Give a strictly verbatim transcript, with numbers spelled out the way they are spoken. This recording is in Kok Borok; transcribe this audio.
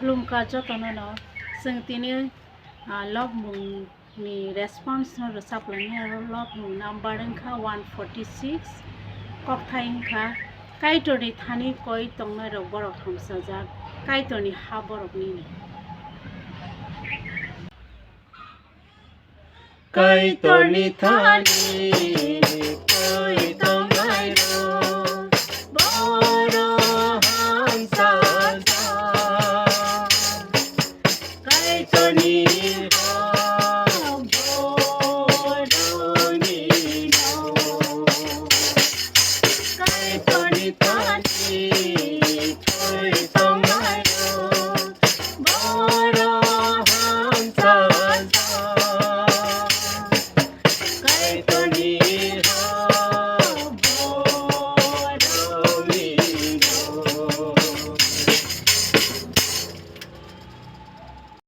Khulumkha jotono no, chwng tini, ah, lobmung ni response no rwchap lainai. Aro lobmung number wngkha one forty six, kokthai wngkha Kaitorni thani koi tongnai rok borok hamsajak, Kaitorni ha borok nini. Kaitorni thani